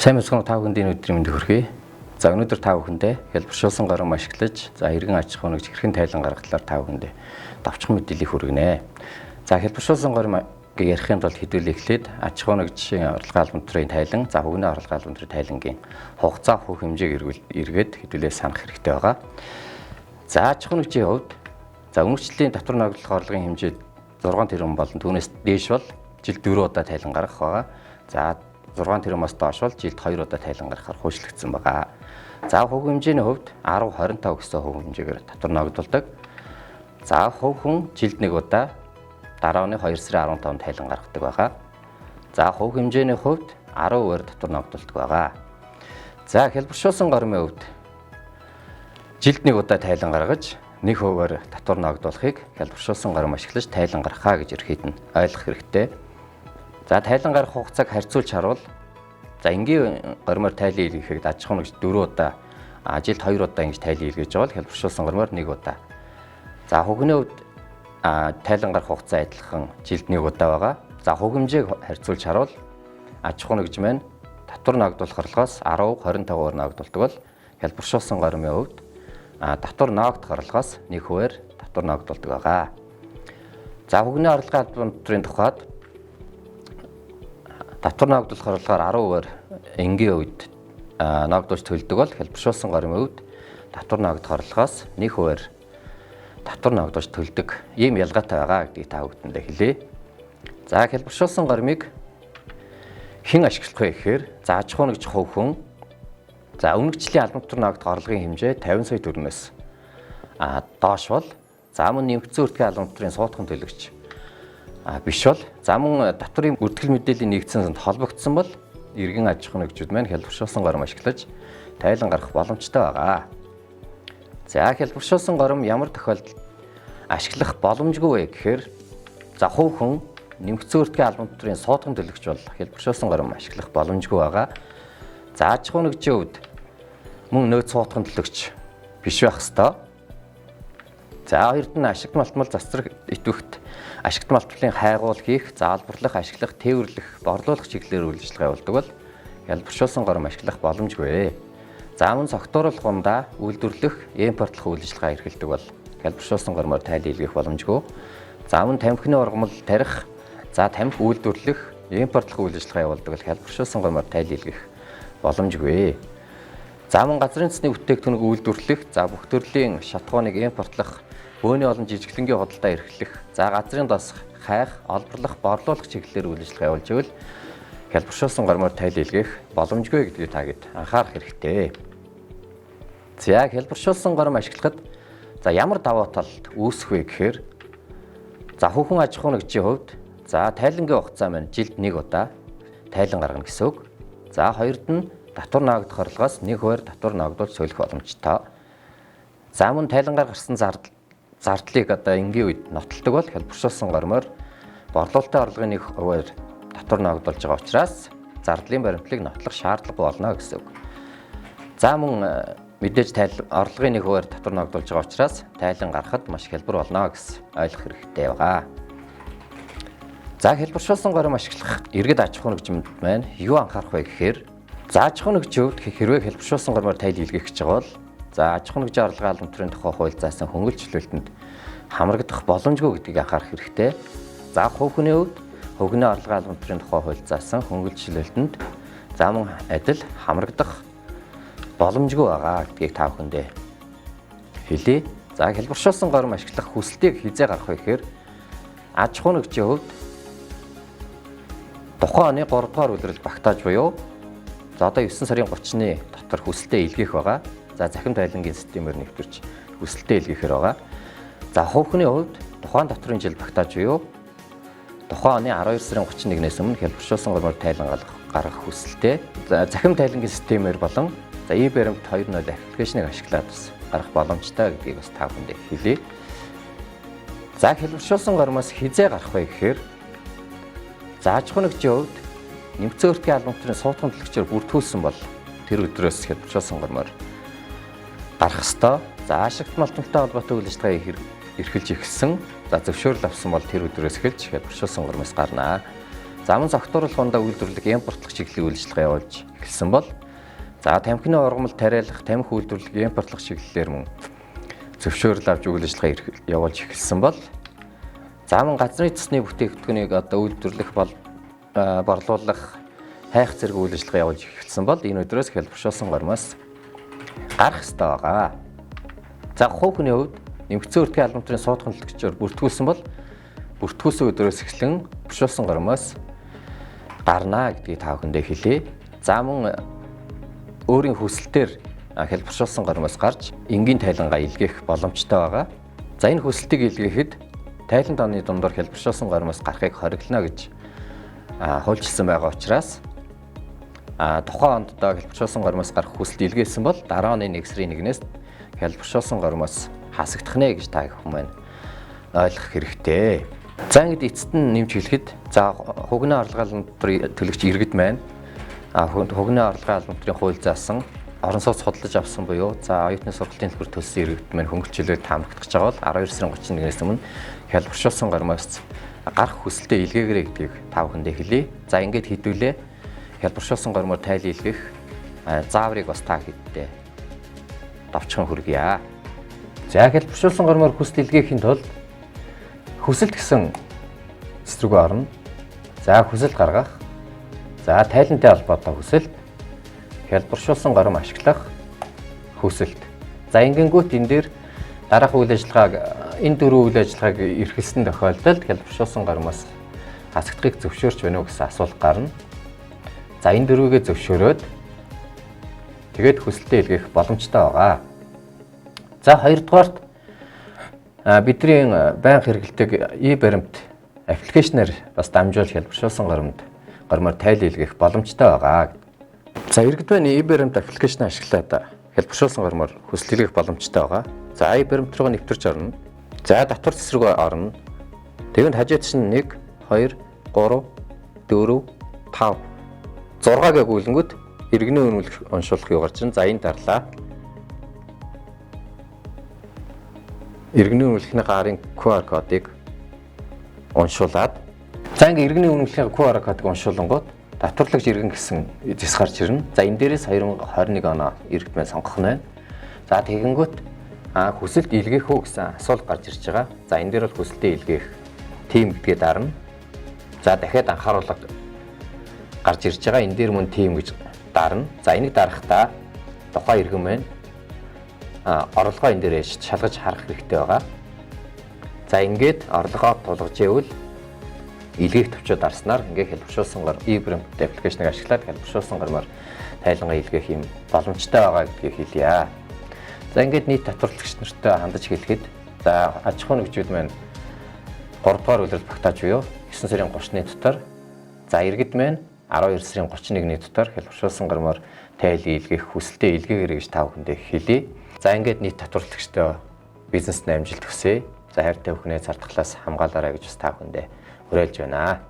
Сайн мэцхан та бүхэнд энэ өдрийн мэндийг хүргэе. За өнөөдөр та бүхэндээ хялбаршуулсан горим ашиглаж за иргэн аж ахуй нэгж хэрхэн тайлан гаргах талаар та бүхэндээ давчхан мэдээллийг хүргэнэ. За хялбаршуулсан горим гэж ярихын тулд хэдүүлээ эхлээд аж ахуй нэгжийн орлогын албан тушаалын тайлан, за хөгний орлогын албан тушаалын тайлангийн хугацаа, хөв хэмжээг эргээд хэдүүлээ санах хэрэгтэй байгаа. За аж ахуй нэгжийн хувьд за өмнөх жилийн татвар ногдлох орлогын хэмжээ 6 тэрбум болон түүнээс дээш бол жилд 4 удаа тайлан гаргах байгаа. За 6 тэрбумаас доош бол жилд 2 удаа тайлан гаргахаар хуучлагдсан байгаа. За хувь хэмжээний хувьд 10 25 гэсэн хувь хэмжээгээр татвар ногдуулдаг. За хувь хүн жилд 1 удаа дараа оны 2 сарын 15-нд тайлан гаргадаг байгаа. За хувь хэмжээний хувьд 10% татвар ногдуулдаг байгаа. За хялбаршуулсан гормын хувьд жилд 1 удаа тайлан гаргаж 1% татвар ногдуулахыг хялбаршуулсан горим ашиглаж тайлан гаргахаа гэж ерхэд нь ойлгох хэрэгтэй. За тайлан гаргах хугацааг харьцуулж харуул за энгийн гормоор тайлан илгээхэд аж ахуй нэгж 4 удаа, жилд 2 удаа ингэж тайлан илгээж байгаа бол хялбаршуулсан гормоор 1 удаа. За хөгний хувьд тайлан гарах хугацаа адилхан жилд 1 удаа байгаа. За хувь хэмжээг харьцуулж харуул аж ахуй нэгж маань татвар ногдуулах орлогоос 10 25% ногдуулдаг бол хялбаршуулсан гормын хувьд татвар ногдох орлогоос 1% татвар ногдуулдаг байгаа. За хөгний орлогын албан тушаалын тухайд татвар ногдуулах орлогоор 10% энгийн үед ногдуулж төлдөг бол хялбаршуулсан гормын хувьд татвар ногдох орлогоос 1% татвар ногдуулж төлдөг ийм ялгаатай байгаа гэдгийг та бүхэндээ хэлье. За хялбаршуулсан гормыг хэн ашиглах вэ гэхээр за аж ахуй нэгж хувь хүн, за өмнөх жилийн албан татвар ногдох орлогын хэмжээ 50 сая төгрөгнөөс доош бол, за мөн нэмэгдсэн үрдгийн албан татварын суутхан төлөгч биш бол, за мөн татварын бүртгэл мэдээллийн нэгдсэн санд холбогдсон бол иргэн аж ахуйн нэгжүүд маань хялбаршуулсан горим ашиглаж тайлан гаргах боломжтой байгаа. За хялбаршуулсан горим ямар тохиолдолд ашиглах боломжгүй вэ гэхээр за хувь хүн, нэмэгдсэн үрдгийн албан татварын суутган төлөгч бол хялбаршуулсан горим ашиглах боломжгүй байгаа. За аж ахуйн нэгжийн хувьд мөн нөөц суутган төлөгч биш байх ёстой. За хоёрт нь ашигт малтмал засвар идэвхт ашигт малтмалын хайгуул хийх, заалбарлах, ашиглах, тээвэрлэх, борлуулах чиглэлээр үйл ажиллагаа явуулдаг бол хялбаршуулсан горим ашиглах боломжгүй. За мөн согтууруулах ундаа үйлдвэрлэх, импортлох үйл ажиллагаа эрхэлдэг бол хялбаршуулсан гормоор тайлан илгээх боломжгүй. За мөн тамхины ургамал тарих, за тамхи үйлдвэрлэх, импортлох үйл ажиллагаа явуулдаг бол хялбаршуулсан гормоор тайлан илгээх боломжгүй. За мөн газрын цэсний бүтээгдэхүүнийг үйлдвэрлэх, за бүх төрлийн шатхууныг импортлох, бөөний олон жижиглэнгийн худалдаа эрхлэх, за газрын дос хайх, олборлох, борлуулах чиглэлээр үйл ажиллагаа явуулж ивэл хялбаршуулсан гормоор тайл илгээх боломжгүй гэдгийг та хэд анхаарах хэрэгтэй. За хялбаршуулсан горим ашиглахад за ямар давуу талд үүсэх вэ гэхээр за хүүхэн аж ахуйн нэгжийн хувьд за тайлангийн хугацаа маань жилд 1 удаа тайлан гаргана гэсэн үг. За хоёрд нь татвар ногдох орлогоос 1% татвар ногдуулж солих боломжтой. За мөн тайлангаар гарсан зардлыг одоо энгийн үед нотолдог бол хялбаршуулсан гормоор борлуулалтын орлогын 1% татвар ногдуулж байгаа учраас зардлын баримтлалыг нотлох шаардлагагүй болно гэсэн үг. За мөн мэдээж орлогын 1% татвар ногдуулж байгаа учраас тайлан гаргахад маш хялбар болно гэсэн ойлгох хэрэгтэй байгаа. За хялбаршуулсан горим ашиглах иргэд аж ахуйн нэгжинд маань юу анхаарах вэ гэхээр за аж ахуйн нэгжийн хувьд хэрвээ хялбаршуулсан гормоор тайл илгээх гэж байгаа бол за аж ахуйн нэгжийн орлогын албан тушаалын тухай хууль заасан хөнгөлөлт чөлөөлтөнд хамрагдах боломжгүй гэдгийг анхаарах хэрэгтэй. За хувь хүний хувьд хувь хүний орлогын албан тушаалын тухай хууль заасан хөнгөлөлт чөлөөлтөнд за мөн адил хамрагдах боломжгүй байгаа гэдгийг та бүхэндээ хэлье. За хялбаршуулсан горим ашиглах хүсэлтийг хизээ гаргах вэ гэхээр аж ахуйн нэгжийн хувьд тухайн оны 3 дугаар улирал багтааж буюу за одоо 9 сарын 30-ны дотор хүсэлтээ илгээх байгаа. За захим тайлангийн системээр нэвтэрч хүсэлтээ илгээхээр байгаа. За хувь хүний хувьд тухайн татварын жил багтааж буюу тухайн оны 12 сарын 31-ээс өмнө хялбаршуулсан гормоор тайлан гаргах хүсэлтээ за захим тайлангийн системээр болон за e-баримт 2.0 аппликейшнийг ашиглаад бас гаргах боломжтой гэдгийг бас та бүхэндээ хэлье. За хялбаршуулсан гормоос хизээ гарах вэ гэхээр за аж ахуйн нэгжийн хувьд нэмэгдсэн үрдгийн албан тушаалын суутган төлөгчөөр бүртгүүлсэн бол тэр өдрөөс хялбаршуулсан гормоор гарах ёстой. За ашигт малтамтай холбоотой үйл ажиллагаа эрхэлж эхэлсэн. За зөвшөөрөл авсан бол тэр өдрөөс эхэлж хялбаршуулсан гормоос гарнаа. За мөн согтууруулах хундаа үйлдвэрлэх, импортлох чиглэлийн үйл ажиллагаа явуулж эхэлсэн бол за тамхины ургамал тариалах, тамхи үйлдвэрлэх, импортлох чиглэлээр мөн зөвшөөрөл авч үйл ажиллагаа явуулж эхэлсэн бол за мөн газрын цэсний бүтээгдэхүүнийг одоо үйлдвэрлэх бол борлуулах, хайх зэрэг үйл ажиллагаа явуулж эхэлсэн бол энэ өдрөөс хялбаршуулсан гормоос гарах ёстой байгаа. За хувь хүний хувьд нэмэгдсэн үрдгийн албан татврын суудах төлөгчөөр бүртгүүлсэн бол бүртгүүлсэн өдрөөс эхлэн хялбаршуулсан гормоос гарна гэдгийг та бүхэндээ хэлье. За мөн өөрийн хүсэлтээр хялбаршуулсан гормоос гарч энгийн тайлангаа илгээх боломжтой байгаа. За энэ хүсэлтийг илгээхэд тайлан тооны дундуур хялбаршуулсан гормоос гарахыг хориглоно гэж хуульчилсан байгаа учраас тухайн онд одоо хялбаршуулсан гормоос гарах хүсэлт илгээсэн бол дараа оны 1 сарын 1-ээс хялбаршуулсан гормоос хасагдах нэ гэж та бүхэн маань ойлгох хэрэгтэй. За ингэж эцэст нь нэмж хэлэхэд за хугны орлогын албан татврын төлөгч иргэд маань хугны орлогын албан татрын хууль заасан орон сууц судалж авсан буюу за оюутны сургалтын төлбөр төлсөн иргэд маань хөнгөлчлөлөөр таамаглаж байгаа бол 12 сарын 31-ээс өмнө хялбаршуулсан гормоос гарах хүсэлтээ илгээгээрэй гэдгийг та бүхэндээ хэлье. За ингээд хэдүүлээ хялбаршуулсан гормоор тайл илгээх зааврыг бас та хэддээ давчхан хүргье. За хялбаршуулсан гормоор хүсэл илгээхийн тулд хүсэлт гэсэн хэсэг рүү орно. За хүсэлт гаргах. За тайлантай холбоотой хүсэлт, хялбаршуулсан горим ашиглах хүсэлт. За ингэнгүүт энэ дээр дараах үйл ажиллагааг энэ дөрвөн үйл ажиллагааг эрхэлсэн тохиолдолд хялбаршуулсан гормоос хасагдахыг зөвшөөрч байна уу гэсэн асуулт гарна. За энэ дөрвийгээ зөвшөөрөөд тэгээд хүсэлтээ илгээх боломжтой байгаа. За хоёрдугаарт бидний байнга хэрэглэдэг e-баримт application ээр бас дамжуулж хялбаршуулсан гормоор тайл илгээх боломжтой байгаа. За иргэд байна e-баримт application ашиглаад хялбаршуулсан гормоор хүсэлт илгээх боломжтой байгаа. За e-баримт руу нэвтэрч орно. За татвар цэс рүү орно. Тэгэнд хажууд чинь 1 2 3 4 5 6 гэх гүйлэнгүүд иргэний үнэмлэх уншуулах юу гарч ин. За энэ дарлаа. Иргэний үнэмлэхний гарын QR кодыг уншуулад за ингээ иргэний үнэмлэхийн QR кодыг уншуулангууд татварлагч иргэн гэсэн зэс гарч ирнэ. За энэ дээрээс 2021 оноо иргэд маань сонгох нь байна. За тэгэнгүүт хүсэлт илгээх үү гэсэн асуулт гарч ирж байгаа. За энэ дээр бол хүсэлтээ илгээх тийм гэдгээ дарна. За дахиад анхааруулга гарч ирж байгаа. Энэ дээр мөн тийм гэж дарна. За энийг дарахдаа тухайн иргэн маань орлогоо энэ дээр шалгаж харах хэрэгтэй байгаа. За ингээд орлогоо тулгаж ивэл илгээх төвчөө дарснаар ингээ хялбаршуулсан гар e-баримт application ыг ашиглаад хялбаршуулсан гармаар тайлангаа илгээх юм боломжтой байгаа гэдгийг хэлье. За ингээд нийт татварлагч нартай хандаж хэлэхэд за аж ахуйн нэгжүүд маань 3 дугаар улирал багтааж буюу 9 сарын 30-ны дотор за иргэд маань 12 сарын 31-ний дотор хялбаршуулсан гармаар тайл илгээх хүсэлтээ илгээгээрэй гэж та бүхэндээ хэлье. За ингээд нийт татварлагчтай бизнест амжилт хүсье. За хайртай бүхнээ цардхлаас хамгаалаарай гэж бас та бүхэндээ уриалж байна.